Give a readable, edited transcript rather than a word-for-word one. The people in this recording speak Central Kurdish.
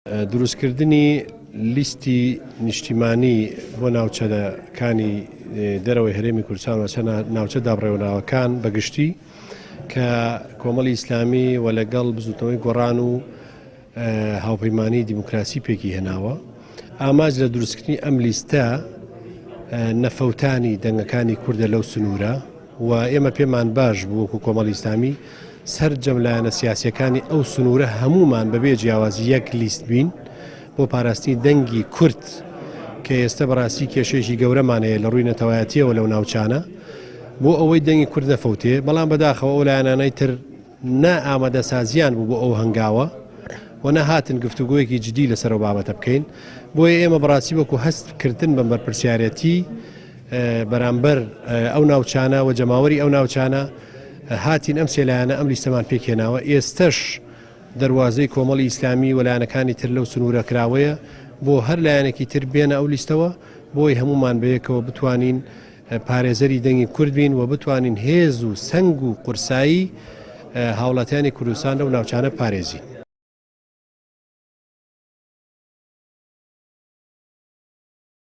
دروستکردنی لیستی نیشتیمانی بۆ ناوچەکانی دەرەوەی هەرێمی کوردستان و ناوچە دابڕێونراوەکان بە گشتی کە کۆمەڵی ئیسلامی و لەگەڵ بزوتنەوەی گۆڕان و هاوپەیمانی دیموکراسی پێکی هێناوە ئاماج لە دروستکردنی ئەم لیستە نەفەوتانی دەنگەکانی کوردە لەو سنوورە و ئێمە پێمان باش بوو وەکو کۆمەڵی ئیسلامی سەرجەم لایەنە سیاسیەکانی ئەو سنوورە هەموومان بەبێ جیاوازی یەک لیست بین بۆ پاراستنی دەنگی کورد کە ئێستا بەڕاستی کێشەیەکی گەورەمان هەیە لە ڕووی نەتەوایەتیەوە لەو ناوچانە بۆ ئەوەی دەنگی کورد نەفەوتێ، بەڵام بەداخەوە ئەو لایەنانەی تر نە ئامادەسازیان بوو بۆ ئەو هەنگاوە و نە هاتن گفتوگۆیەکی جدی لەسەر ئەو بابەتە بکەین. بۆیە ئێمە بەڕاستی وەکو هەست کردن بەم بەرپرسیارێتی بەرامبەر ئەو ناوچانە و جەماوەری ئەو ناوچانە هاتین ئەم سێ لایەنە ئەم لیستەمان پێکهێناوە. ئێستەش دەروازەی کۆمەڵی ئیسلامی و لایەنەکانی تر لەو سنوورە کراوەیە بۆ هەر لایەنێکی تر بێنە ئەو لیستەوە بۆی هەموومان بەیەکەوە بتوانین پارێزەری دەنگی کورد بین و بتوانین هێز و سەنگ و قورسایی هاوڵاتیانی کوردستان لەو ناوچانە پارێزین.